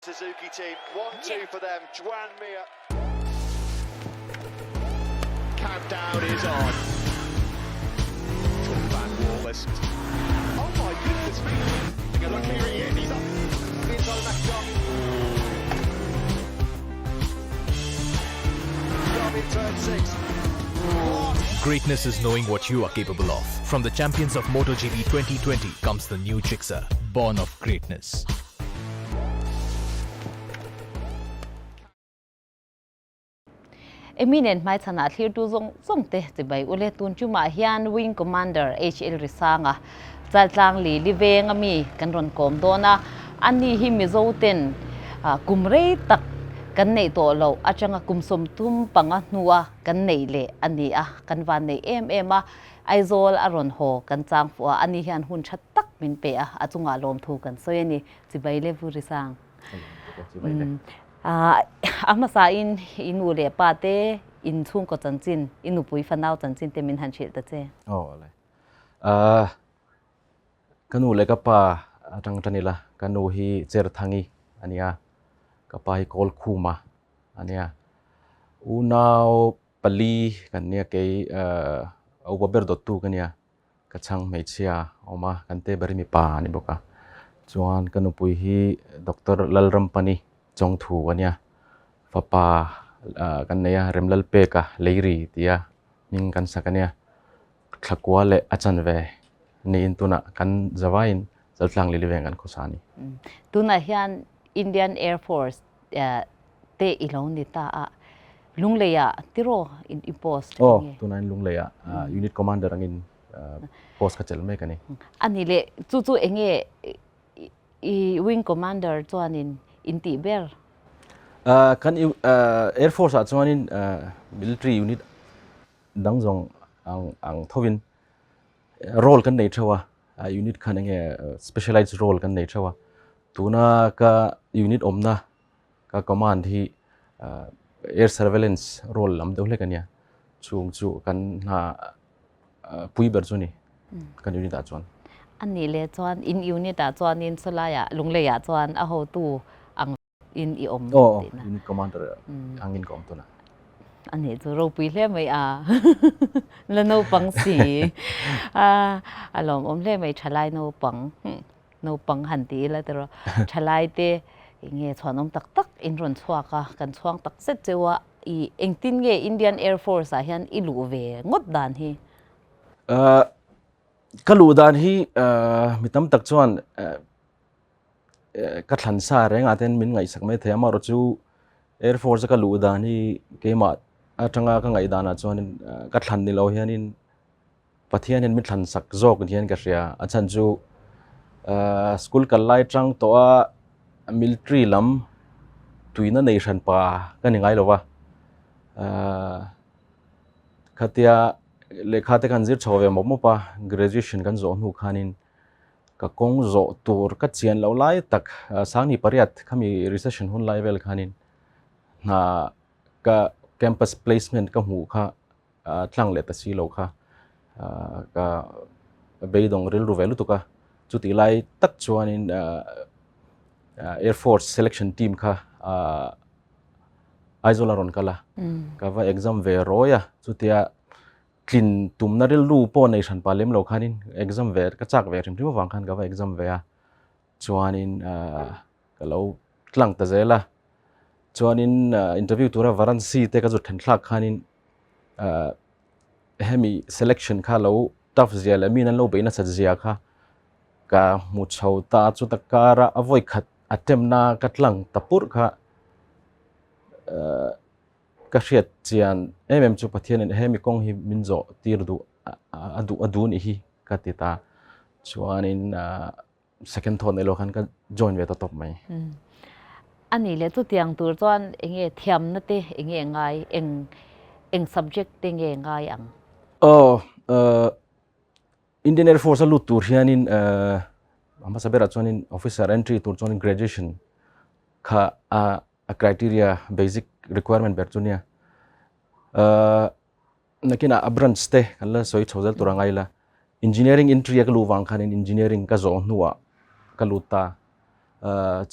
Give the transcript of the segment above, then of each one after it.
Suzuki team, 1-2 for them, Joan Mir. Countdown is on. Van Wallace. Oh my goodness me. Take a look here he is. He's up inside the Darby. Darby turn 6. Greatness is knowing what you are capable of. From the champions of MotoGP 2020 comes the new Gixxer, born of greatness. Emi nen hmaichhanah thlirtu zawng zawng te chibai ule tun chumah hian Wing Commander HL Risanga Chaltlang li li veng a mi kan rawn kawm dawn a, ani hi Mizo ten kum rei tak kan neih tawh loh atanga kum 35 hnua kan neih leh a ni a, kan van neih em em a, Aizawl a rawn haw kan chang fuh a, ani hian hun tha tak min pe a, a chungah lawmthu kan sawi a ni, chibai le Vu Risang. A hmasa in i nu leh pa te in chhungkaw chanchin, i nupui fanau chanchin te min han hrilh ta che. Aw le. Ka nu leh ka pa atang tan ila, ka nu hi Cherthangi a nia, ka pa hi Kawlkhuma a nia. Unau pali kan nia kei a upa ber dawttu ka nia. Ka chhang hmeichhia a awm a, kan te ber hi mipa a ni bawk a. Chuan ka nupui hi Doctor Lalrampani Chawngthu a nia, fapa kan nei a Remlalpeka Leiri tia hming kan sak a nia. Thlakua leh a chanve niin tunah kan zavaiin Chaltlang Lili veng kan khawsa a ni. Tunah hian Indian Air Force te i lo ni ta a, Lungleiah tiraw i post Aw, tunah hian Lungleiah Unit Commander angin post ka chelh mek a ni. A ni leh, chu chu eng nge i Wing Commander chuanin in tih ber? Kan Air Force ah chuanin Military Unit dang zawng ang thovin role kan nei theuh a, unit khan enge specialized role kan nei theuh a, tuna ka unit awmna ka command hi air surveillance role lam deuh hlek a nia, chung chu kan hna pui ber chu a ni kan unit ah chuan. A nih leh chuan in unit ah chuanin sawlaiah Lungleiah chuan a hotu ang in i awm Aw, unit commander angin ka awm tuna. A nih chu ropui hle mai a, la naupang si. A lawmawm hle mai thalai naupang, naupang han ti ila tiraw. Thalai te enge chhuanawm tak tak in rawn chhuak a, kan chhuang tak zet cheu a, i engtin nge Indian Air Force ah hian i luh ve ngawt dan hi? Ka luh dan hi mi tam tak chuan ka thlan sa reng ah ten min ngaihsak mai thei a, amaherawh chu Air Force a ka luh dan hi keimah atanga ka ngaih danah chuanin ka thlan ni lo hianin Pathian hian min thlan sak zawk ni hian ka hria, a chhan chu school kal lai tang tawh a military lam tuina nei hran pa ka ni ngai lo va, khatia lehkha te kan zir chho ve mawp mawp a, graduation kan zawh hnu khanin Ka kawng zawh tur ka chian loh lai tak Sangni pariat khami recession hun lai vel khanin hna ka campus placement ka hmuh kha tlang leh ta si lo kha ka beidawng rilru ve lutuk a, chutih lai tak chuanin Air Force selection team kha Aizawl a rawn kal a, ka va exam ve rawi a, chutia Tlin tumna rilru pawh nei hran pah lem lo khanin exam ve ka chak ve hrim hrim avang khan ka va exam ve a, chuanin ka lo tlang ta zel a, chuanin interview tura Varanasi te ka zut then thlak khanin hemi selection kha lo tough zia leh min an lo beih nasat zia kha ka hmu chho ta a, chuta kara a vawi khat attempt na ka tlang ta purh kha. Ka hriat chian em em chu Pathianin hemi kawng hi min zawh tir duh a duh a duh nih hi ka ti ta. Chuanin second thought nei lo khan ka join ve ta tawp mai. A nih leh chutiang tur chuan enge thiamna te enge ngai eng eng subject te nge ngai ang? Aw Indian Air Force a lut tur hianin a hmasa berah chuanin officer entry tur chuanin graduation kha a a criteria basic requirement ber chu nia nakinah a branch te kan la sawi chho zel tur a ngai la. Engineering entry a ka luh vang khanin engineering ka zawh hnuah ka lut ta.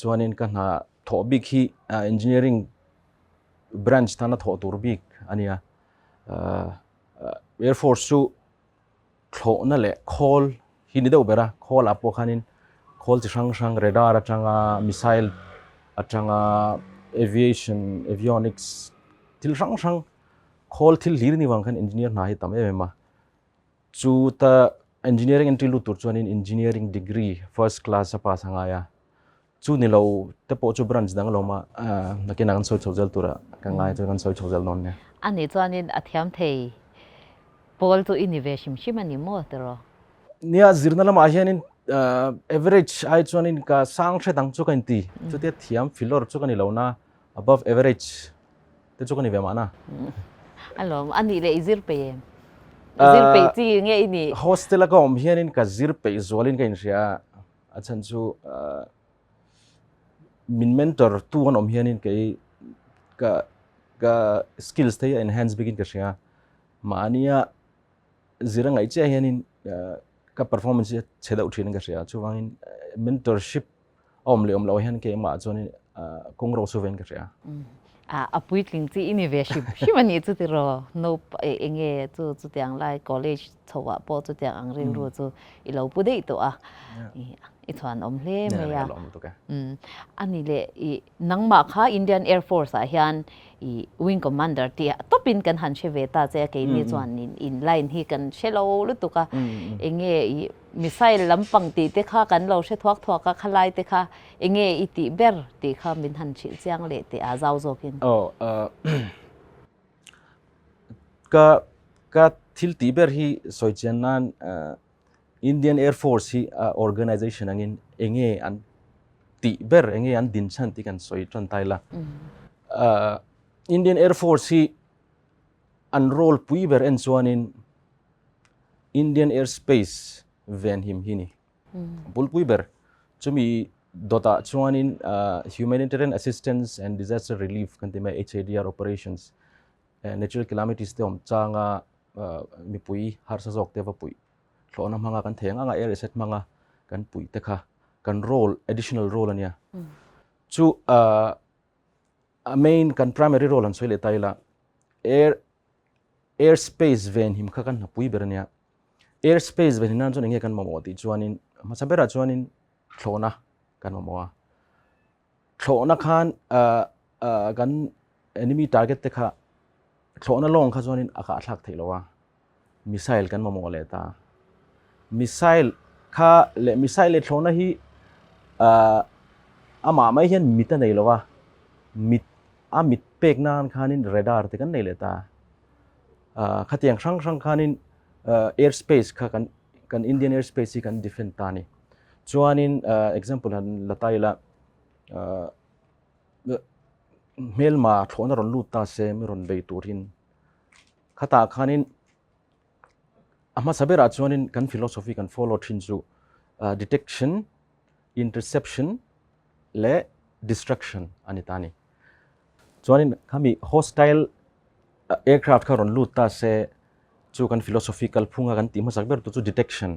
Chuanin ka hna thawh bik hi engineering branch tana thawh tur bik a nia. Air Force chu thlawhna leh khawl hi ni deuh ber a, khawl ah pawh khanin khawl chi hrang hrang radar atanga missile atanga aviation avionics thil hrang hrang khawl thil hlir ni vang khan engineer hna hi tam em em a, chu ta engineering entry lut tur chuanin engineering degree first class a pass a ngai a, chu ni lo te pawh chu branch dang alawm a, nakinah kan sawi chho zel tura ka ngai chuan kan sawi chho zel dawn nia. Ani chuanin a thiam thei pawl chu i ni ve hrim hrim a ni maw tiraw? Nia, zirna lamah hianin average ai chuanin ka sang hre dang chu ka inti, chutia thiam filawr chu ka ni lo na, above average te chu ka ni ve mahna. Alawm, a nih leh i zir peih em? I zir peih chi nge i nih? Hostel a ka awm hianin ka zir peih zualin ka inhria a. A chhan chu min mentor tu an awm hianin kei ka ka skills te hi a enhance bikin ka hria. Mahnia zir a ngaih chiah hianin ka performance hi a chhe deuh thin in ka hria. Chuvangin mentorship a awm leh awm loh hian keimah chuanin kawng ro su vein ka hria. A puitling chi i ni ve hrim hrim a nih chu tiraw? Nope, enge chu chutiang lai college chho ah pawh chutiang ang rilru chu i lo pu daih tawh a, i chhuan awm hle mai a. A ni leh i nangmah kha Indian Air Force ah hian i Wing Commander tih tawpin kan han hre ve ta che a, keini chuan in line hi kan hre lo lutuk a, enge i missile lampang tih te kha kan lo hre thuak thuak a, khalai te kha enge i tih ber tih kha min han hrilh chiang leh teh a zau zawkin. Ka ka thil tih ber hi sawi chian nan Indian Air Force hi organization angin enge an tih ber enge an din chhan tih kan sawi tan tai la. Indian Air Force hi an role pui ber en chuanin Indian Airspace venhim hi ni. Bulpui ber chumi dawtah chuanin Humanitarian Assistance and Disaster Relief kan ti mai HADR operations natural calamities te awm changa mipui harsa zawk te va puih thlawhna hmanga kan thei ang anga air asset hmanga kan puih te kha kan role additional role ania chu a main kan primary role an sawi leh ta ila air air space venhim kha kan hnapui ber ania Air space ve nan chuan enge kan mamawh tih chuanin hmasa berah chuanin thlawhna kan mamawh a. Thlawhna khan kan enemy target te kha thlawhna lawng kha chuanin a kah thlak theih lo a, missile kan mamawh leh ta. Missile kha leh missile leh thlawhna hi amah mai hian mit a nei lo a, mit a mit pek nan khanin radar te kan nei leh ta. Khatiang hrang hrang khanin air space kha kan kan Indian air space hi kan defend ta ni. Chuanin example han la ta ila hmelma thlawhna rawn lut ta se mi rawn bei turin khatah khanin a hmasa berah chuanin kan philosophy kan follow thin chu detection, interception leh destruction a ni ta ni. Chuanin khami hostile aircraft kha rawn lut ta se chu kan philosophy kalphunga kan tih hmasak ber tur chu detection.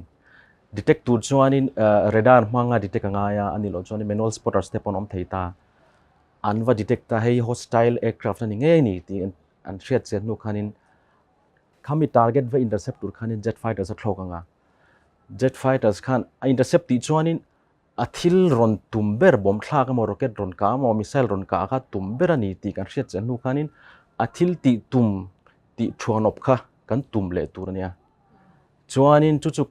Detect tur chuanin radar hmanga detect a ngai a, a nih loh chuanin manual spotters te pawh an awm thei ta. An va detect ta hei hostile aircraft a ni ngei a ni tih an hriat chian hnu khanin khami target va intercept tur khanin jet fighters a thlawk ang a. Jet fighters khan a intercept tih chuanin A thil rawn tum ber bawm thlak emaw, rocket rawn kah emaw, missile rawn kah kha tum ber a ni tih kan hriat chiah hnu khanin a thil tih tum tih thuanawp kha kan tum leh tur a nia. Chuanin chu chu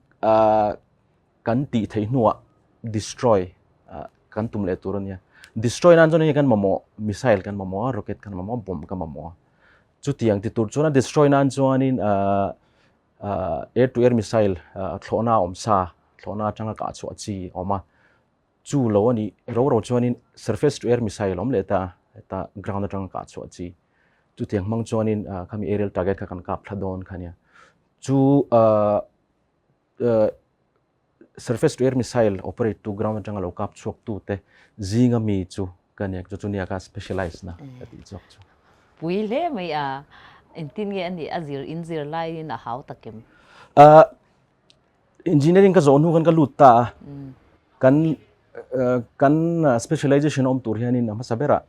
kan tih theih hnuah destroy kan tum leh tur a nia. Destroy nan chuan enge kan mamawh? Missile kan mamawh a, rocket kan mamawh a, bomb kan mamawh a. Chutiang ti tur chuan a destroy nan chuanin Air to air missile thlawhna a awm sa, thlawhna atanga kah chhuah chi a awm a, chu lo a nih ro ro chuanin surface to air missile a awm leh ta, heta ground atanga kah chhuah chi. Chutiang hmang chuanin khami aerial target kha kan kap thla dawn kha nia. Chu surface to air missile operate tu ground atanga lo kap chhuak tu te zinga mi chu ka nia chu chu nia ka specialize na ka tih chhuak chu. Pui hle mai a, engtin nge a nih a zir in zir laiin a hau takim? Engineering ka zawh hnu khan ka lut ta a, kan kan specialization awm tur hianin a hmasa berah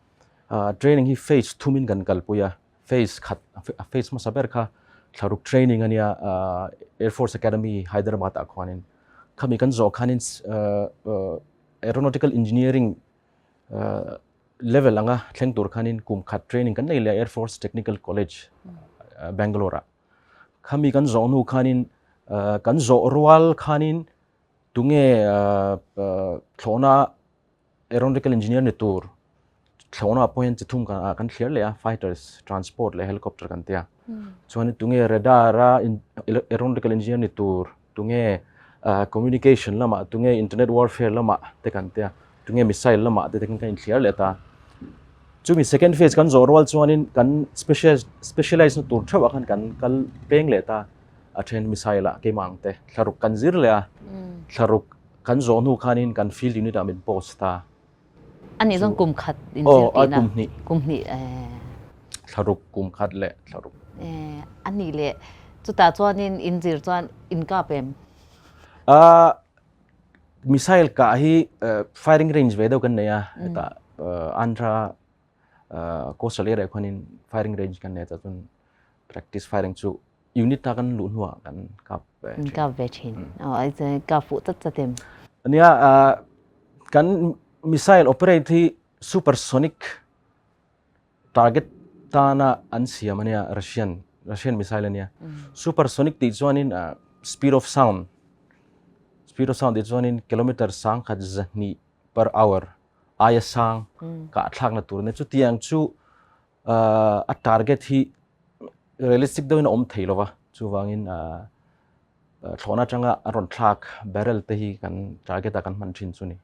training hi phase thumin kan kalpui a, phase khat a phase hmasa ber kha thlaruk training a nia Air Force Academy Hyderabad ah khuanin khami kan zawh khanin Aeronautical Engineering level anga thleng tur khanin kum khat training kan nei leh a Air Force Technical College Bangalore ah. Khami kan zawh hnu khanin kan zawh rual khanin tunge thlawhna aeronautical engineer ni tur thlawhna pawh hian chi thum kan thliar leh a fighters, transport leh helicopter kan tia. Chuan tunge radar a aeronautical engineer ni tur tunge communication lamah tunge internet warfare lamah te kan tia tunge missile lamah te kan inthliar leh ta chumi second phase kan zawh rual chuanin kan special specialize na tur theuh ah khan kan kal peng leh ta a then missile ah keimah ang te thlaruk kan zir leh a thlaruk kan zawh hnu khanin kan field unit ah min post ta Ani zawng kum khat in zir tihna. Kum hnih. Kum hnih. Thlaruk kum khat leh thlaruk. Ani leh chutah chuanin in zir chuan in kap em? Missile kah hi firing range ve deuh kan nei a, hetah Andhra coastal area khuanin firing range kan nei a, chuan practice firing chu Unit a kan luh hnuah kan kap ve thin. Kap ve thin. Oh, ai che kap fuh chat chat em. Nia kan missile operate hi supersonic target tana an siam ania Russian Russian missile ania. Supersonic tih chuanin speed of sound speed of sound tih chuanin kilometer sang khat zahnih per hour aia sang kah thlakna tur ania. Chutiang chu a target hi realistic deuhin a awm thei lova chuvangin thlawhna atanga a rawn thlak barrel te hi kan target ah kan hman thin chu ni.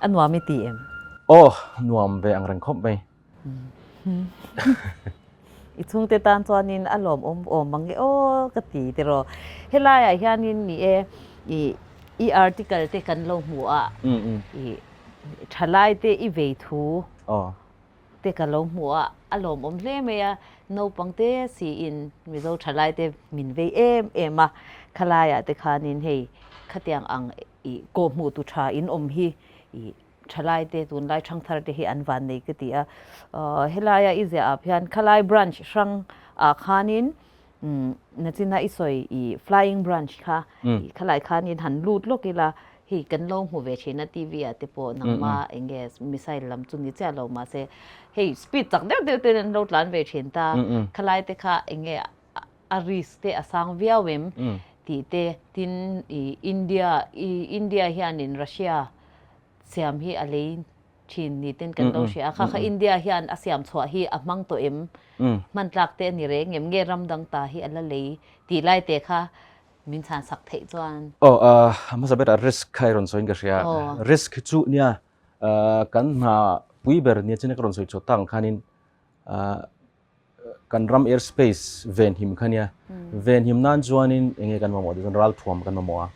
A nuam i ti em? Aw nuam ve ang reng khawp mai. I chhungte tan chuanin a lawmawm awm ang e aw ka ti tiraw. Helaiah hianin ni e i article te kan lo hmu a i thalai te i vei thu te ka lo hmu a, a lawmawm hle mai a, naupang te siin Mizo thalai te min vei em em a, khalaiah te khanin hei khatiang ang ih kawhhmuh tu tha in awm hi ih thalai te tunlai thangthar te hi an van nei ka ti a, helaia i ziah ah hian khalai branch hrang ah khanin Nachina i sawi i flying branch kha i khalai khanin han lut lawk ila hei kan lo hmu ve thin a TV ah te pawh nangma eng nge missile lam chu ni chiah lo mahse hei speed chak deuh deuh ten an lo tlan ve thin ta khalai te kha eng nge a risk te a sang viau em tih te tin i India i India hianin Russia siam hi a lei thin ni ten kan lo hria a, kha kha India hian a siam chhuah hi a hmang tawh em? Hman tlak te a ni reng em? Nge ram dang ta hi a la lei tih lai te kha min chhan sak theih chuan. Aw, a hmasa berah risk kha i rawn sawiin ka hria. Risk chu nia kan hna pui ber nia china ka rawn sawi chhuah tak ang khanin kan ram air space venhim kha nia venhim nan chuanin eng nge kan mamawh tih chuan ralthuam kan mamawh a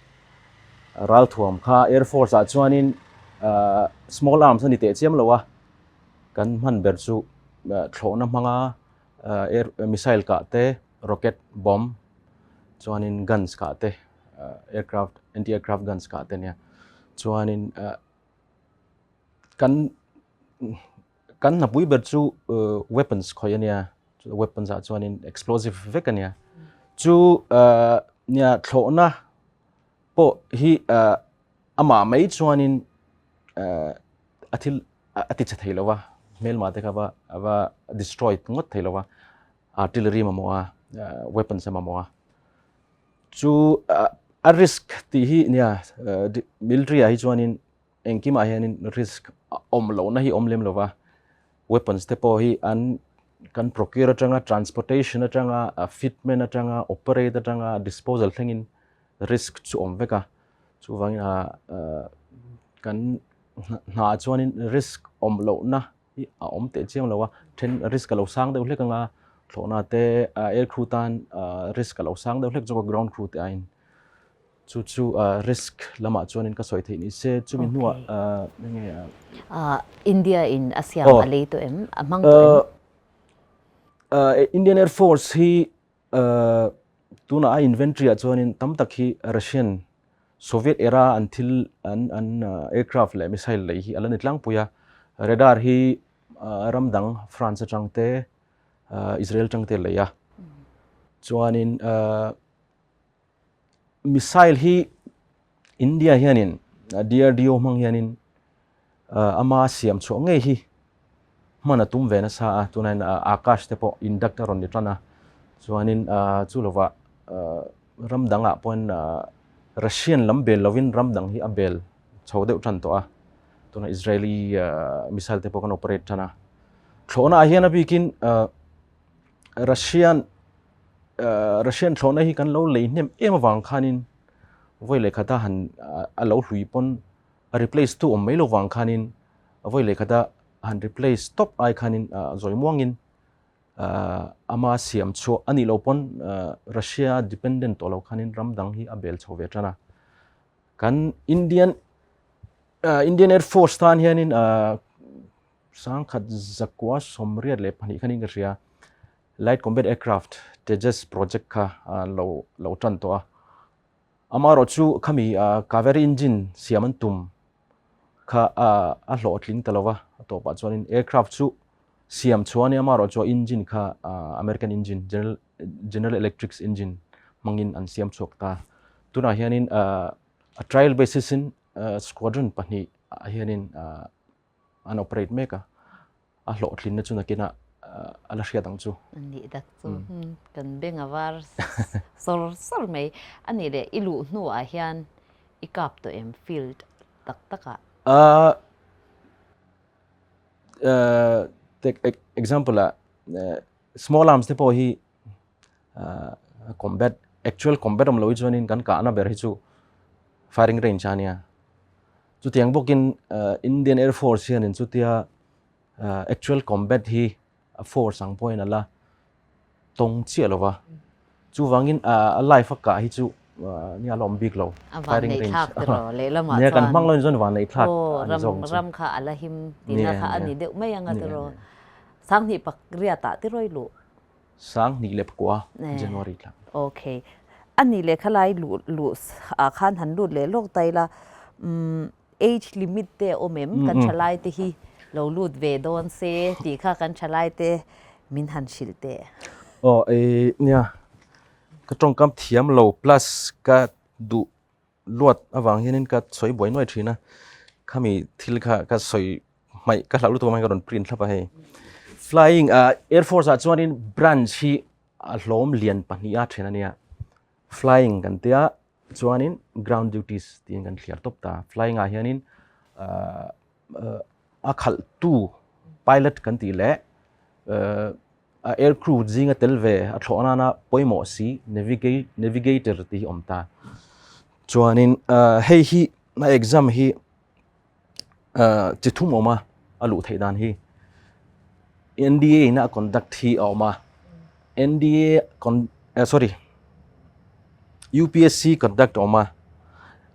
ralthuam kha air force ah chuanin small arms a ni teh chiam lo a kan hman ber chu thlawhna hmanga air missile kah te rocket bomb chuanin guns kah te aircraft anti aircraft guns kah te nia chuanin kan Kan hnapui ber chu weapons khawih a nia, weapons ah chuanin explosive vek a nia. Chu nia thlawhna pawh hi amah mai chuanin a thil a ti chhe thei lo va, hmelma te kha a va destroy ngawt thei lo va, artillery mamawh a, weapons a mamawh a. Chu a risk tih hi nia military ah hi chuanin Engkimah hianin risk a awm lohna hi awm lem lova, weapons te pawh hi an kan procure atanga transportation atanga fitment atanga operate atanga disposal thlengin risk chu awm vek a, chuvangin kan hna chuanin risk awm lohna hi a awm teh chiang lo a, then risk a lo sang deuh hlek anga thlawhna te air crew tan risk a lo sang deuh hlek zawk a ground crew te aiin. Chu chu risk lamah chuanin ka sawi theih ni se, chumi hnuah enge a. India in a siam a lei tawh em? A hmang tawh em? Indian Air Force hi Tunah a inventory ah chuanin tam tak hi Russian Soviet era an thil an an aircraft leh missile lei hi a la ni tlangpui a. Radar hi ram dang France atang te Israel atang te lei a. Chuanin missile hi India hianin DRDO hmang hianin ama siam chhuah ngei hi hman a tum ve nasa a tunah hian Akash te pawh induct a rawn ni tan a chuanin chu lovah ram dangah pawhin Russian lam bel lovin ram dang hi a bel chho deuh tan tawh a tunah Israeli missile te pawh kan operate tan a thlawhna ah hian a bikin Russian Russian thlawhna hi kan lo lei hnem em avang khanin vawi leh khata han a lo hlui pawn a replace tu awm mai lo vang khanin vawi leh khata han replace tawp ai khanin zawi muangin ama siam chhuah a nih loh pawn Russia dependent tawh lo khanin ram dang hi a bel chho ve tan a kan Indian Indian Air Force tan hianin sangkhat zakua 82 khanin ka hria Light Combat Aircraft Tejas project kha lo lo tan tawh a Amaherawh chu khami Kaveri engine siam an tum kha a hlawhtling ta lo va, a tawpah chuanin aircraft chu siam chhuah a ni. Amaherawh chu a engine kha American engine, General General Electrics engine hmangin an siam chhuak ta. Tunah hianin a trial basis in squadron pahnih ah hianin an operate mek a. a hlawhtlinna chu nakinah a la hriat ang chu. Nih tak chu kan beng a var sawr sawr mai. A nih leh i luh hnuah hian i kap tawh em field tak takah? Take example ah small arms te pawh hi combat actual combat awm lo hi chuanin kan kahna ber hi chu firing range a nia. Chutiang bawkin Indian Air Force hianin chutia actual combat hi a force ang pawhin a la tawng chiah lo va. Chuvangin a life a kah hi chu nia la awm bik lo. A vanneih thlak tiraw lehlamah chuan. Nia kan hmang lo in chuan vanneih thlak a ni zawk ang chu. Ram kha a la him tihna kha a ni deuh mai ang a tiraw. 2000 pariatah tiraw i luh. 2004 January thla. Okay. Ani leh khalai luh luh ah khan han lut leh lawk ta ila umm age limit te a awm em? Kan thalai te hi lo lut ve dawn se tih kha kan thalai te min han hrilh teh. Aw ei nia ka tawngkam thiam lo plus ka duh luat avang hianin ka sawi buai nuai thin a, khami thil kha ka sawi hmaih ka hlauh lutuk avangin ka rawn print thlap a hei. Flying ah Air Force ah chuanin branch hi a hlawm lian pahnih a then a nia, flying kan tia chuanin ground duties tiin kan thliar tawp ta, flying ah hianin ah a khalhtu pilot kan tih leh A air crew zinga tel ve a thlawh nana pawimawh si navigator tih hi awm ta. Chuanin hei hi a exam hi chi thum awm a, a luh theih dan hi. NDA ina a conduct hi a awm a, NDA sorry UPSC conduct a awm a,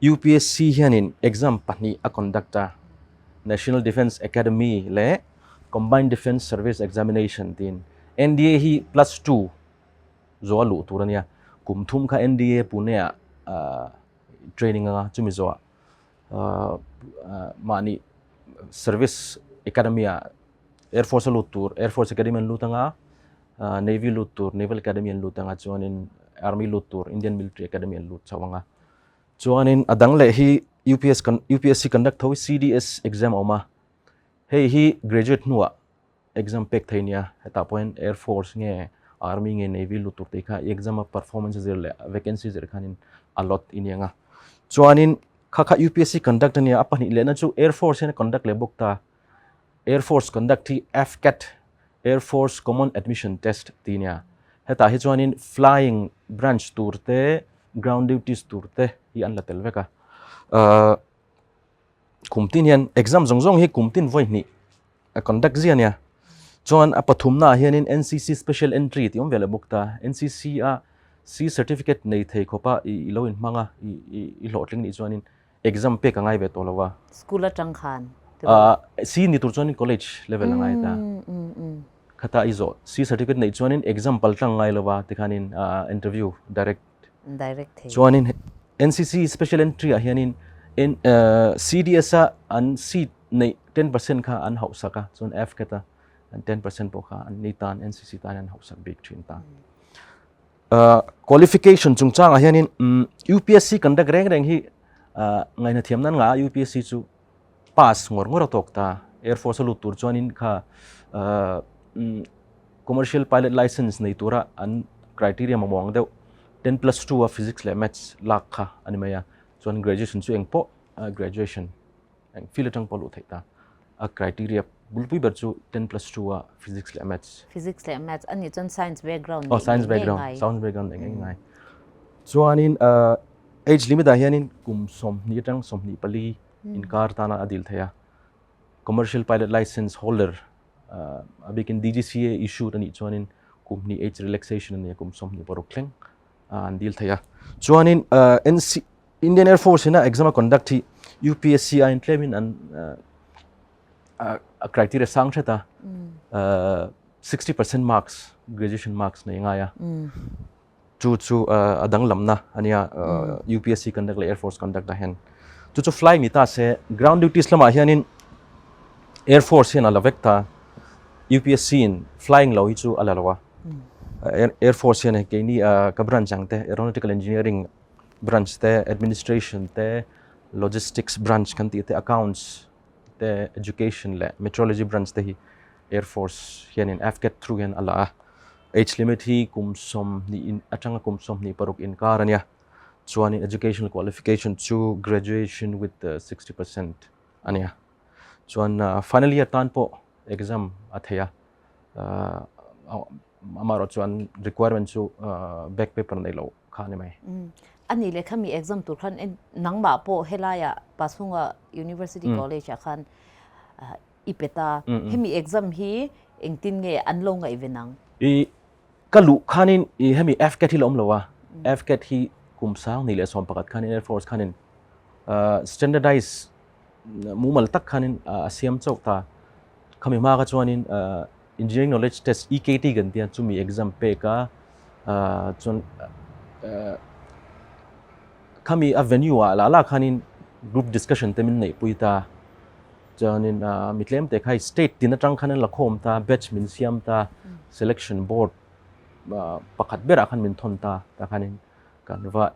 UPSC hianin exam pahnih a conduct a, National Defence Academy leh Combined Defence Service Examination tiin NDA hi plus two zawh a luh tur a nia. Kum thum kha NDA Pune ah training anga chumi zawhah mahni service academy ah Air Force a lut tur Air Force Academy an lut anga Navy lut tur Naval Academy an lut anga chuanin Army lut tur Indian Military Academy an lut chho anga. Chuanin a dang leh hi UPS UPSC conduct tho hi CDS exam a awm a. Hei hi graduate hnuah exam pek thei nia, hetah pawh hian Air Force nge Army nge Navy lut tur tih kha i exam a performance a zir leh vacancy zir khanin allot i ni ang a. Chuanin kha kha UPSC conduct a nia, a pahnih lehna chu Air Force hian a conduct leh bawk ta. Air Force conduct hi AFCAT, Air Force Common Admission Test tih nia. Hetah hi chuanin flying branch tur te, ground duties tur te hi an la tel vek a. Ahh. Kum tin hian exam zawng zawng hi kum tin vawi hnih a conduct zia nia. Chuan a pathumna ah hianin NCC special entry tih awm ve leh bawk ta. NCC a C certificate nei thei khawpa i lo inhmang a, i hlawhtling nih chuanin exam pek a ngai ve tawh lo a. School atang khan C ni tur chuanin college level a ngai ta. Khata i zawh C certificate neih chuanin exam pal tlang ngai lova tikhanin interview direct Direct thei. Chuanin NCC special entry ah hianin CDS a an seat neih 10% kha an hauhsak a, chuan AFCAT a an 10% pawh kha an ni tan NCC tan an hauhsak bik thin ta. Qualification chungchangah hianin UPSC conduct reng reng hi ngaihna thiam nan ngah a UPSC chu pass ngawr ngawr a tawk ta. Air Force a lut tur chuanin kha commercial pilot license nei tura an criteria mamawh ang deuh 10+2 a physics leh maths lak kha a ni mai a. Chuan graduation chu eng pawh graduation eng field atang pawh luh theih ta. A criteria bulpui ber chu 10+2 a physics leh maths. Physics leh maths a nih chuan science background neih ngei ngei ngai. Science background neih ngei ngai. Chuanin age limit ah hianin kum 20 atang 24 inkar tana a dil thei a. Commercial pilot license holder a bikin DGCA issued a nih chuanin kum hnih age relaxation a ni a, kum 26 thleng an dil thei a. Chuanin NC Indian Air Force ina exam a conduct hi UPSC aiin tlemin an a criteria sang hret a, 60% marks graduation marks nei ngai a. Chu chu a danglamna a nia UPSC conduct leh Air Force conduct ah hian. Chu chu flying ni ta se ground duties lamah hianin Air Force hian a la vek ta. UPSC in flying lo hi chu a la lo a. Air Force hian keini ka branch ang te Aeronautical Engineering branch te, Administration te, Logistics branch kan tih te, Accounts te, Education leh Meteorology branch te hi Air Force hianin AFCAT through hian a la a. Age limit hi kum 20 in atanga kum 26 inkar a nia. Chuanin educational qualification chu graduation with 60% a nia. Chuan final year tan pawh exam a thei a. Amaherawh chuan requirement chu back paper nei loh kha a ni mai. A nih leh khami exam tur khan nangmah pawh helaiah Pasphunga University College ah khan i pe ta. Hemi exam hi engtin nge an lo ngaih ve nang? I ka luh khanin i hemi AFCAT hi la awm lo a. AFCAT hi kum sang ni leh 11 khanin Air Force khanin standardize mumal tak khanin a siam chauh ta. Khami hma kha chuanin Engineering Knowledge Test EKT kan tia chumi exam pek a chuan khami a venue ah lah lah khanin group discussion te min neihpui ta. Chuanin mi tlem te kha hei state tin atang khan an la khawm ta, batch min siam ta, selection board pakhat berah khan min thawn ta, tah khanin kan va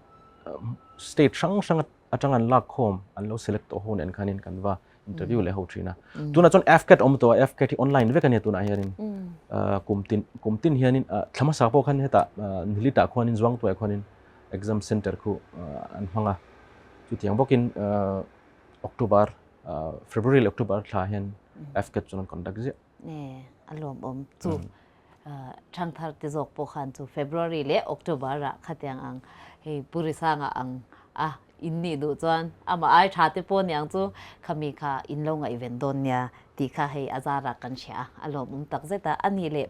state hrang hrang atang an lak khawm an lo select tawh ho nen khanin kan va interview leh ho thin a. Tunah chuan AFCAT awm tawh a, AFCAT hi online vek a nia tunah hianin kum tin kum tin hianin thla hmasa pawh khan hetah Nilitah khuanin Zuangtuaiah khuanin exam center khu an hmang a, chutiang bawkin October February leh October thla hian AFCAT chuan an conduct ziah. Nge a lawmawm chu Thangthar te zawk pawh khan chu February leh October ah khatiang ang hei Purisanga ang a in nih duh chuan amah ai tha te pawh niang chu khami kha in lo ngaihven dawn nia tih kha hei a zara kan hria a, a lawmawm tak zet a. A nih leh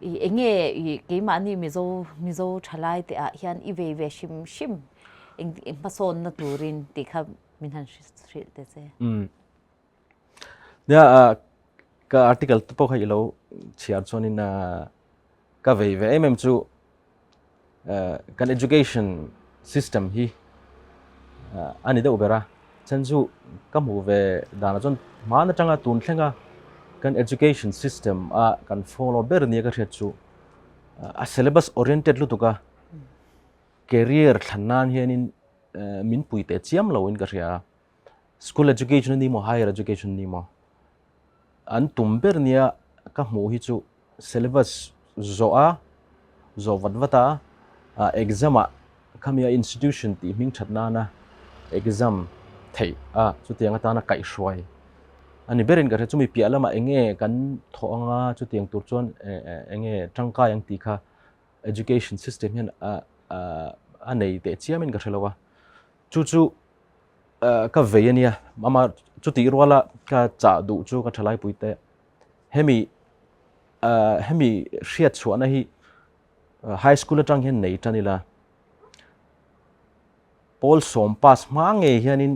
i enge i keimahni Mizo Mizo thalai te ah hian i vei ve hrim hrim eng hmasawnna turin tih kha min han hrilh te che. Nia ka article te pawh kha i lo chhiar chuanin ka vei ve em em chu kan education system hi a ni deuh ber a, chhan chu ka hmuh ve danah chuan hman atanga tun thlenga kan education system a kan follow ber nia ka hriat chu a syllabus oriented lutuk a, career thlan nan hianin min pui teh chiam loin ka hria a. School education a ni maw higher education a ni maw an tum ber nia ka hmuh hi chu syllabus zawh a zawh vat vat a exam ah khami a institution tih hming that nana exam theih a chutiang atana kaihhruai a ni berin ka hria chumi piah lamah eng nge kan thawh anga chutiang tur chuan eng nge tangkai ang tih kha education system hian a nei teh chiamin ka hre lo a chu chu ka vei a nia ama chutih ruala ka chah duh chu ka thalai pui te hemi hemi hriat chhuahna hi high school atang hian nei tan ila pawl sawm pass hma ngei hianin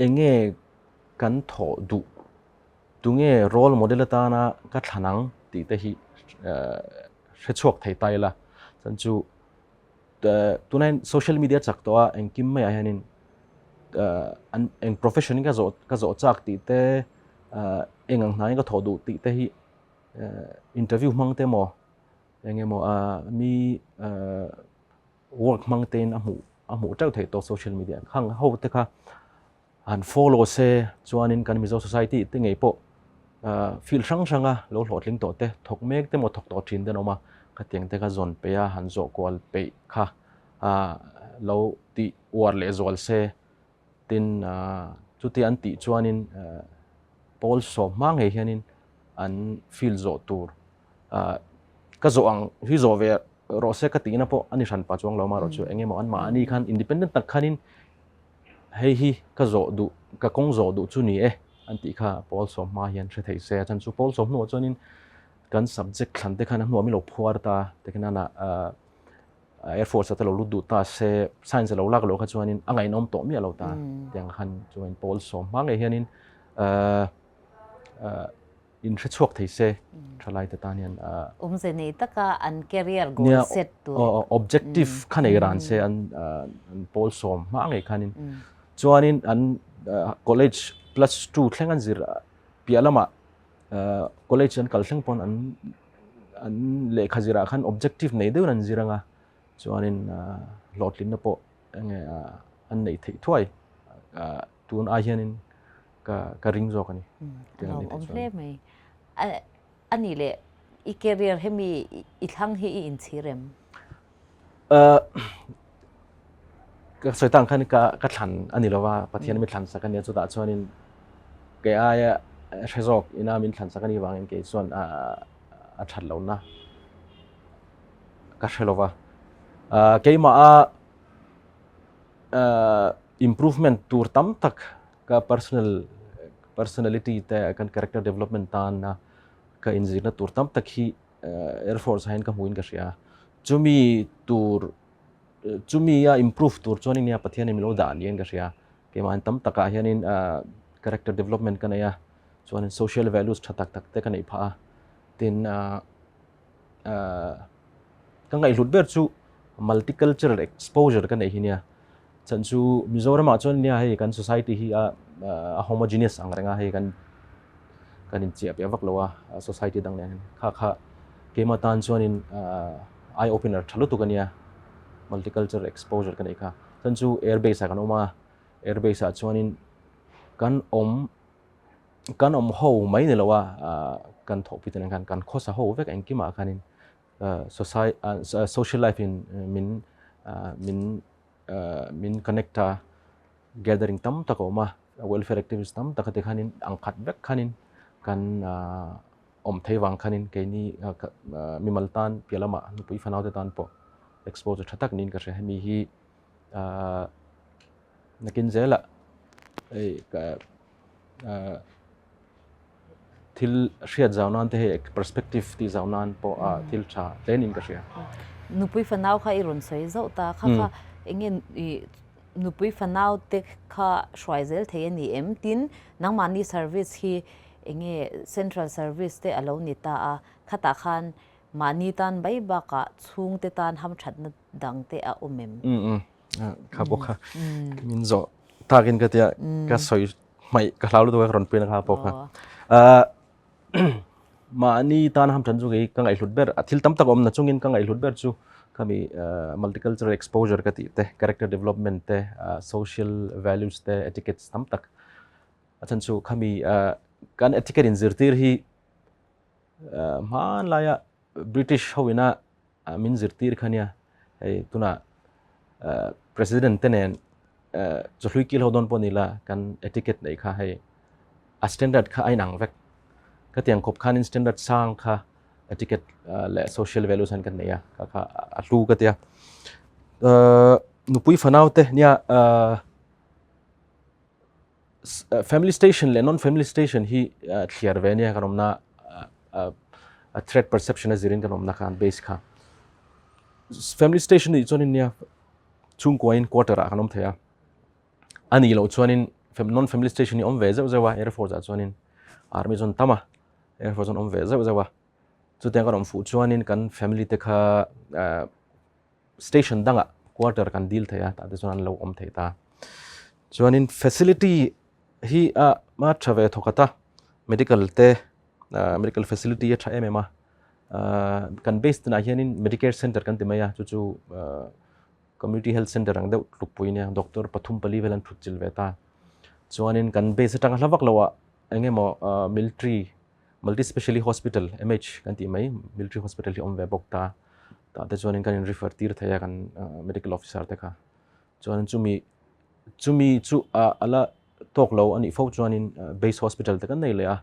enge kan thawh duh tunge role model atana ka thlan ang. tih te hi hre chhuak thei ta ila. Chuan chu tuna hian social media chak tawh a engkim maiah hianin an eng profession in ka zawh ka zawh chak tih te eng ang hna in ka thawh duh tih te hi interview hmang te emaw eng emaw mi work hmang tein a hmuh a hmuh teuh theih tawh social media khang ho te kha han follow se chuanin kan Mizo society te ngei pawh field hrang hranga lo hlawhtling tawh te thawk mek te emaw thawk tawh thin te an awm a khatiang te kha zawn peih a han zawh kual peih kha lo tih uar leh zual se tin chutia an tih chuanin pawl sawm hma ngei hianin an field zawh tur ka zawh ang hi zawh ve rawh se ka tihna pawh a ni hran pa chuang lo marawh chu eng emaw an mahni khan independent tak khanin hei hi ka zawh duh ka kawng zawh duh chu ni e an tih kha pawl sawm hma hian hre thei se a chan chu pawl sawm hnuah chuanin kan subject thlan te khan a hnuah min lo phuar ta tikhian a air force te lo lut duh ta se science a lo lak loh kha chuanin a ngaihnawm tawh miah lo ta tiang khan chuan pawl sawm hma ngei hianin in hre chhuak thei se thalai te tan hian awmze nei taka an career goal set tur objective kha nei ran se an an pawl sawm hma ngei khanin chuanin an college plus 2 thleng an zir piah lamah college an kal thleng pawn an an lehkha zirah khan objective nei deuhin an zir anga chuanin hlawhtlinna pawh enge an neih theih thuai tun ai hianin ka ka ring zawk a ni. A lawmawm hle mai. A nih leh i career hemi i thlang hi i inchhir em? Ka sawi tang khan ka ka thlan a ni lova, Pathian mi thlan sak a nia chutah chuanin kei aia hre zawk ina min thlan sak a nih vangin kei chuan a that lohna ka hre lova. Keimah a improvement tur tam tak ka personal personality te kan character development tan a ka inzirna tur tam tak hi air force ah hian ka hmuin ka hria chumi tur chumi a improve tur chuan nia Pathian in min lo dah niin ka hria keimah tam takah hianin character development ka nei a chuanin social values tha tak tak te ka neih phah a tin ka ngaihhlut ber chu multicultural exposure ka neih hi nia chhan chu Mizoram ah chuan nia hei kan society hi a a homogeneous ang reng a hei kan kan in chiah piah vak lo a society dang nen kha kha keimah tan chuanin eye opener tha lutuk a nia multicultural exposure ka neih kha chhan chu airbase ah kan awm a airbase ah chuanin kan awm kan awm ho mai ni lo a kan thawhpui te nen khan kan khawsa ho vek engkimah khanin social life in min min min connect a gathering tam tak a awm a welfare activities tam tak a ti khanin ang khat vek khanin kan awm thei vang khanin keini mimal tan piah lamah nupui fanau te tan pawh exposure tha tak niin ka hria hemi hi nakin zelah hei thil hriat zau nan te hei perspective tih zau nan pawh a thil tha hle niin ka hria. Nupui fanau kha i rawn sawi zauh ta kha kha enge i nupui fanau te kha hruai zel thei a ni em? Tin, nangmahni service hi enge central service te a lo ni ta a, khatah khan mahni tan mai bakah chhungte tan hamthatna dang te a awm em? Kha pawh kha min zawh takin ka tia ka sawi hmaih ka hlau lutuk a ka rawn pui na kha pawh kha. Mahni tan ham than chu kei ka ngaihhlut ber a thil tam tak awm na chungin ka ngaihhlut ber chu khami multicultural exposure ka tih te character development te social values te etiquettes tam tak a chhan chu khami kan etiquette in zirtir hi hmanlaia British ho ina min zirtir kha nia hei tunah president te nen chawhlui kil ho dawn pawh ni la kan etiquette neih kha hei a standard kha a inang vek ka tiang khawp khanin standard sang kha etiquette leh social values an kan nei a kha kha a hlu ka tia nupui fanau te nia family station leh non family station hi thliar ve nia kan awmna a threat perception a zirin kan awmna khan base kha family station nih chuanin nia chhungkuain quarter ah kan awm thei a a nih loh chuanin non family station hi awm ve zeuh zeuh a air force ah chuanin army chuan tam a air force chuan awm ve zeuh zeuh a. Chutiang kan awm fuh chuanin kan family te kha station dangah quarter kan dil thei a, tah te chuan an lo awm thei ta. Chuanin facility hi a ma tha ve thawkhat a, medical te medical facility a tha em em a, kan base tinah hianin medicare center kan ti mai a, chu chu community health center ang deuh tlukpui nia, doctor pathum pali vel an thut chilh ve ta. Chuanin kan base atanga hla vak loah eng emaw military Multi Specialty Hospital, MH, kan tih mai, Military Hospital hi awm ve bawk ta. Tah te chuanin kan in refer tir thei a kan medical officer te kha. Chuanin chumi chumi chu a la tawk lo a nih fo chuanin base hospital te kan nei leh a,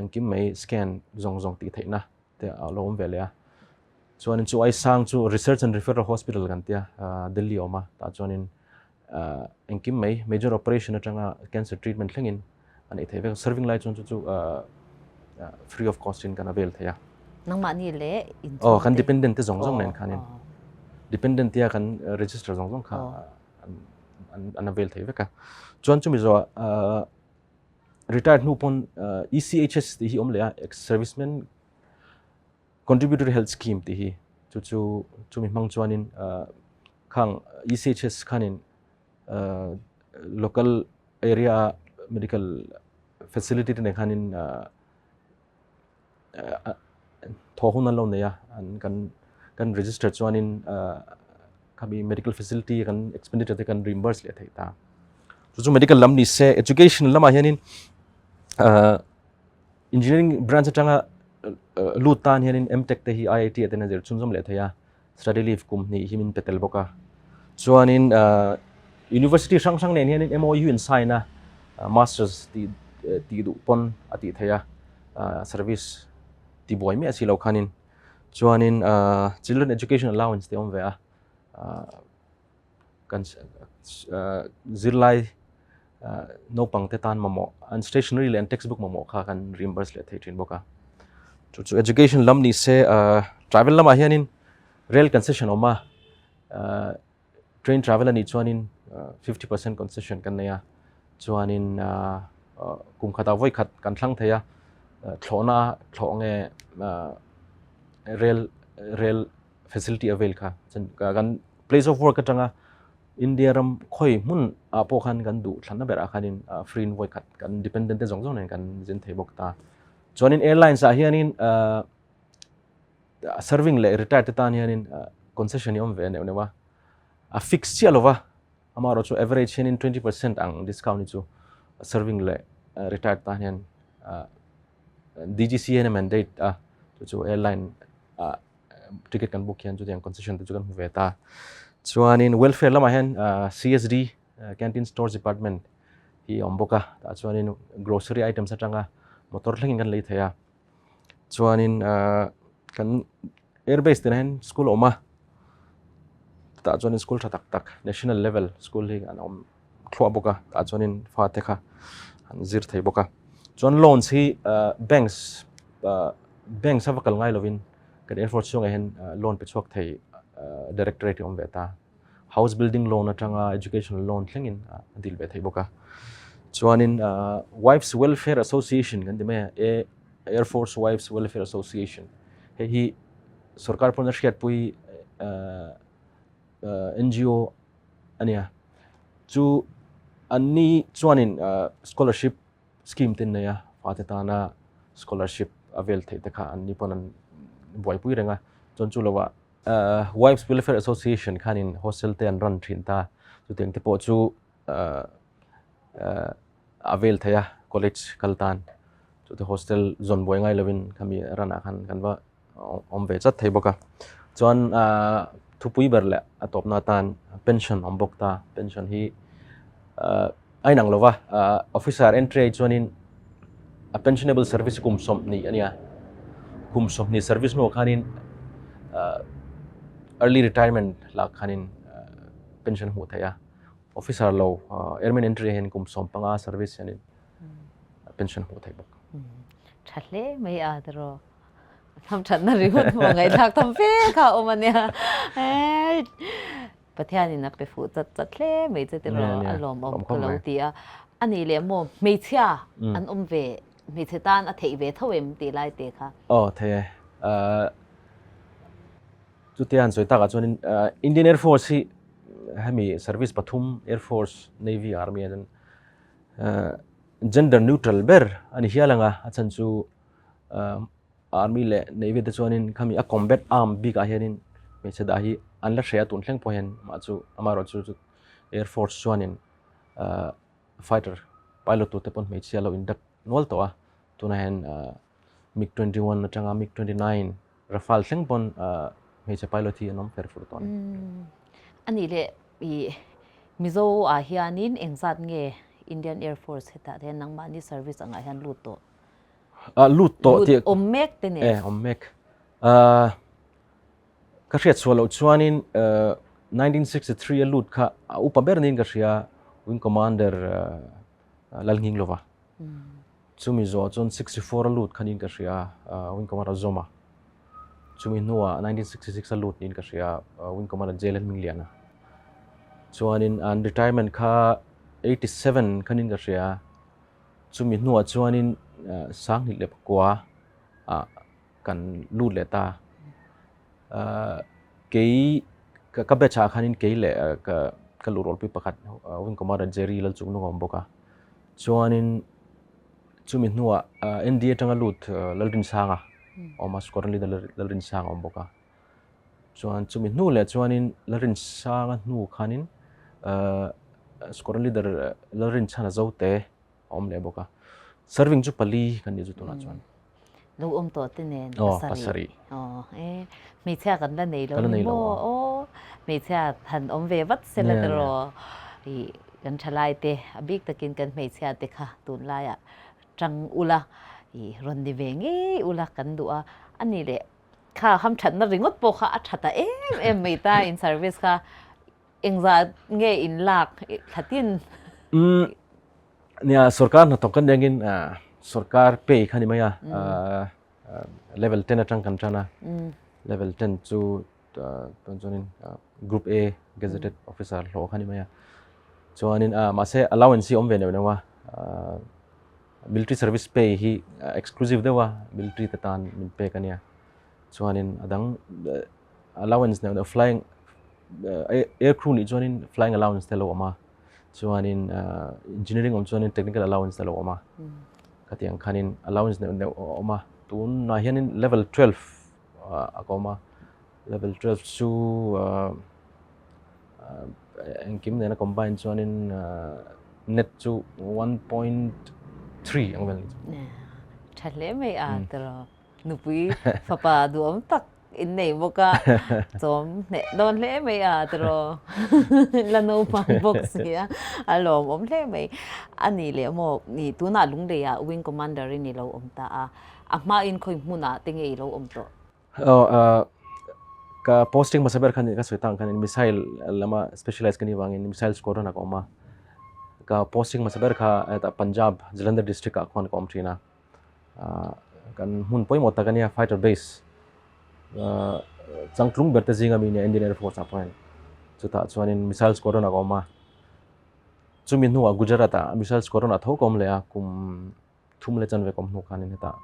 engkim mai scan zawng zawng tih theihna te a lo awm ve leh a. Chuanin chu ai sang chu Research and Referral Hospital kan tia Delhi a awm a, tah chuanin engkim mai major operation atanga cancer treatment thlengin a neih theih vek serving lai chuan chu chu free of cost in kan avail thei a. Nangmahni leh in Oh kan dependent te zawng zawng nen khanin dependent tia kan register zawng zawng kha an avail thei vek a. Chuan chumi zawh retired hnu pawn ECHS tih hi awm leh a ex servicemen Contributory Health Scheme tih hi chu chu chumi hmang chuanin khang ECHS khanin local area medical facility te nen khanin thaw hun an lo nei a an kan kan register chuanin khami medical facility kan expenditure te kan reimburse leh thei ta chu chu medical lam ni se education lamah hianin Engineering branch atanga lut tan hianin M.Tech te hi IIT ah ten a zir chhunzawm leh thei a, study leave kum hnih hi min pe tel bawk a. Chuanin University hrang hrang nen hianin MOU in sign a, Masters tih tih duh pawn a tih theih a, service ti buai miah si lo khanin. Chuanin Children Education Allowance te a awm ve a, kan zirlai naupang te tan mamawh an stationery leh an textbook mamawh kha kan reimburse leh thei thin bawk a chu chu education lam ni se travel lamah hianin rail concession awm a train travel anih chuanin 50% concession kan nei a chuanin kum khatah vawi khat kan thlang thei a thlawhna thlawh nge rail rail facility avail kha kan place of work atanga India ram khawi hmun ah pawh khan kan duh thlanna berah khanin free in vawi khat kan dependent te zawng zawng nen kan zin thei bawk ta. Chuanin airlines ah hianin serving leh retired te tan hianin concession hi awm ve neuh neuh a, a fix chiah lova amaherawh chu average hianin 20% ang discount hi chu serving leh retired tan hian DGC hian a mandate a chu chu airline ah ticket kan book hian chutiang concession te chu kan hmu ve ta. Chuanin welfare lamah hian CSD Canteen Stores Department hi a awm bawk a, tah chuanin grocery items atanga motor thlengin kan lei thei a. Chuanin kan airbase tinah hian school a awm a, tah chuanin school tha tak tak national level school hi an awm thluah bawk a, tah chuanin fate kha an zir thei bawk a. Chuan loans hi banks banks a va kal ngai lovin kan Air Force chhungah hian loan pe chhuak thei directorate hi a awm ve ta. House building loan atanga educational loan thlengin a dil ve thei bawk a. Chuanin Wives Welfare Association kan ti mai a, Air Force Wives Welfare Association hei hi sorkar pawn a hriatpui NGO a nia. Chu anni chuanin scholarship scheme te an nei a, fate tana scholarship a vel theih te kha anni pawn an buaipui reng a, chuan chu lovah Wives Welfare Association khanin hostel te an run thin ta, chutiang te pawh chu a vel thei a college kal tan, chute hostel zawn buai ngai lovin khami run ah khan kan va awm ve chat thei bawk a. Chuan thupui ber leh a tawpna atan pension awm bawk ta, pension hi a inang lo va, officer entry ai chuanin a pensionable service kum 20 a nia, kum 20 service hnuah khanin early retirement lah khanin pension hmuh theih a, officer lo airman entry hian kum 15 service hianin pension hmuh theih bawk. Tha hle mai a tiraw. Tham thatna ringawt maw ngaihthlak tham fe kha awm a nia. Pathianin a pe fuh chat chat hle mai che tiraw a lawmawm ka lo ti a. A nih leh maw hmeichhia an awm ve hmeichhe tan a theih ve tho em tih lai te kha. Aw thei e. Chutia han sawi takah chuanin Indian Air Force hi hemi service pathum Air Force, Navy, Army ah chuan gender neutral ber a ni hial ang a, a chhan chu Army leh Navy te chuanin khami a combat arm bikah hianin hmeichhe dah hi an la hre a tun thleng pawh hian mah chu amaherawhchu chu Air Force chuanin fighter pilot tur te pawn hmeichhia lo induct nual tawh a, tunah hian MiG 21 atanga MiG 29 Rafale thleng pawn hmeichhe pilot hi an awm fer fur tawh a ni. A nih leh i Mizo ah hianin engzat nge Indian Air Force hetah te hian nangmahni service angah hian lut tawh? Lut tawh tih. Lut awm mek te nen. E awm mek. Ka hriat chhuah loh chuanin 1963 a lut kha a upa ber niin ka hria Wing Commander Lalnghinglova. Chumi zawh chuan 64 a lut kha niin ka hria Wing Commander Zawma. Chumi hnuah 1966 a lut niin ka hria Wing Commander Jail Hmingliana. Chuanin an retirement kha 87 kha niin ka hria. Chumi hnuah chuanin Sanghnih leh pakua ah kan lut leh ta. Kei ka batch ah khanin kei leh ka ka luh rawlpui pakhat Wing Commander Jerry Lalchungnung a awm bawk a. Chuanin chumi hnuah NDA atanga lut Lalrinsanga a awm a, Squadron Leader Lalrinsanga a awm bawk a. Chuan chumi hnu leh chuanin Lalrinsanga hnu khanin Squadron Leader Lalrinchhana Zote a awm leh bawk a. Serving chu pali kan nih chu tunah chuan. Lo awm tawh te nen pasarih. Aw e hmeichhia kan la nei lo ni maw aw hmeichhia han awm ve vat sela tiraw i kan thalai te a bik takin kan hmeichhia te kha tunlaiah tang ula i rawn ni ve ngei ula kan duh a ani leh kha hamthatna ringawt pawh kha a tha ta em em mai ta in service kha Engzah nge in lak thlatin? Umm nia sorkar hnathawk kan nih angin sorkar pay kha ni mai a level 10 atang kan tan a level 10 chu tun chuanin group A gazetted officer hlawh kha ni mai a chuanin mahse allowance hi awm ve neuh neuh a military service pay hi exclusive deuh a military te tan min pek a nia chuanin a dang allowance neuh neuh flying air crew nih chuanin flying allowance te lo awm a chuanin engineering awm chuanin technical allowance te lo awm a khatiang khanin allowance neuh neuh a awm a tunah hianin level 12 a ka awm a level 12 chu engkim nena combine chuanin net chu 1.3 ang vel ni chu. Tha hle mai a tiraw. Nupui fapa duhawm tak in nei bawk a, chawm hneh dawn hle mai a tiraw la naupang bawk si a, a lawmawm hle mai. A nih leh maw ni tunah Lungleiah Wing Commander in i lo awm ta a, a hmain khawi hmunah te nge i lo awm tawh? Aw ka posting hmasa ber khan ka sawi tak ang khan missile lama specialize ka nih vangin missile squadron ah ka awm a, ka posting hmasa ber kha hetah Punjab Jalandhar district ah khuan ka awm thin a. Kan hmun pawimawh tak a nia fighter base changtlung ber te zinga mi nia Indian Air Force ah pawh hian chutah chuanin missile squadron ah ka awm a chumi hnuah Gujarat ah missile squadron ah tho ka awm leh a kum thum leh chanve ka awm hnu khanin hetah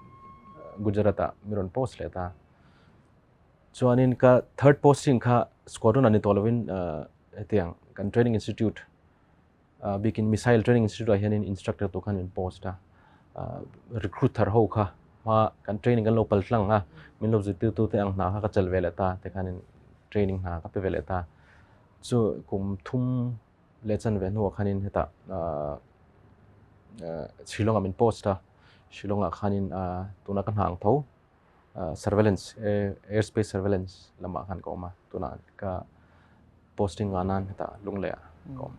Gujarat ah mi rawn post leh ta chuanin ka third posting kha squadron ah ni tawh lovin hetiang kan training institute bikin missile training institute ah hianin instructor tur khan min post a recruit thar ho kha hma kan training kan lo pal tlang a min lo zirtir tu te ang hna kha ka chal ve leh ta te khanin training hna ka pe ve leh ta chu kum thum leh chan ve hnuah khanin hetah Shillong ah min post a Shillong ah khanin tuna ka hna ang tho surveillance airspace surveillance lamah khan ka awm a tunah ka posting ngah nan hetah Lunglei ah ka awm.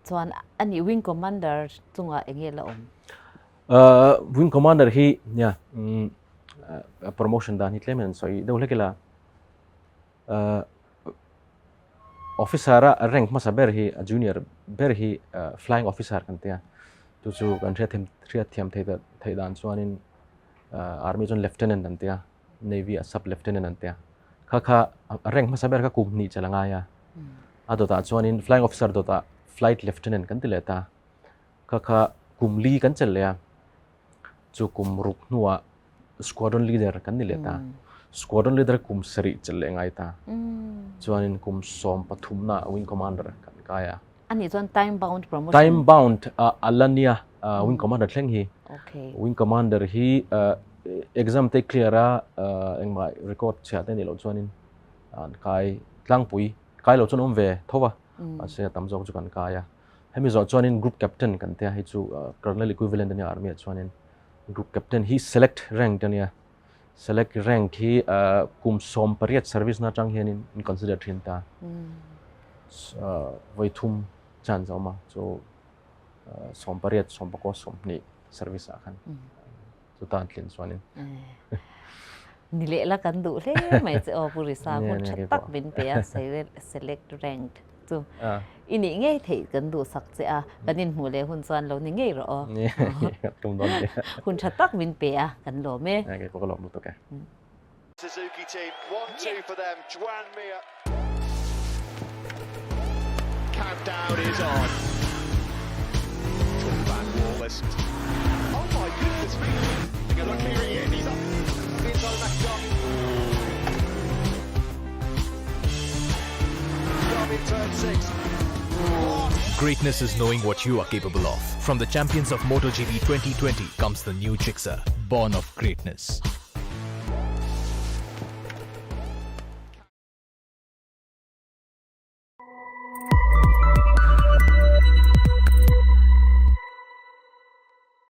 Chuan ani Wing Commander chungah eng nge la awm? Wing Commander hi nia promotion dan hi tlem in an sawi deuh hlek ila officer a rank hmasa ber hi a junior ber hi flying officer kan tia chu chu kan hriatthiam theih dan chuanin army chuan lieutenant an tia navy ah sub lieutenant an tia kha kha a rank hmasa ber kha kum hnih chal a ngai a a dawtah chuanin flying officer dawtah flight lieutenant kan ti leh ta kha kha kum li kan chelh leh a chu kum ruk hnuah squadron leader kan ni leh ta. Squadron leader kum sarih chelh leh ngai ta. Chuanin kum 13 na wing commander kan kai a. Ani chuan time bound promotion. Time bound a la nia wing commander thleng hi. Wing commander hi exam te clear a engmah record chhiah te nih loh chuanin an kai tlangpui kai loh chuan awm ve tho va mahse a tam zawk chu kan kai a. Hemi zawh chuanin group captain kan tia hei chu colonel equivalent ania army ah chuanin group captain hi select rank ania select rank hi kum 18 service na atang hianin in consider thin ta vawi thum chance a awm a chu 18 19 20 service ah khan chuta an tlin chuanin Ni leh la kan duh hle mai che aw Pu Risa hun tha tak min pe a select rank chu i nih ngei theih kan duh sak che a kan inhmuh leh hun chuan lo ni ngei rawh aw hun tha tak min pe a kan lawm e. Suzuki team, 1-2 for them, Joan Mir. Countdown is on. Van Wallace. Oh my goodness me. Look here he is, he's up inside the McDonald. In turn 6. Greatness is knowing what you are capable of. From the champions of MotoGP 2020 comes the new Gixxer, born of greatness.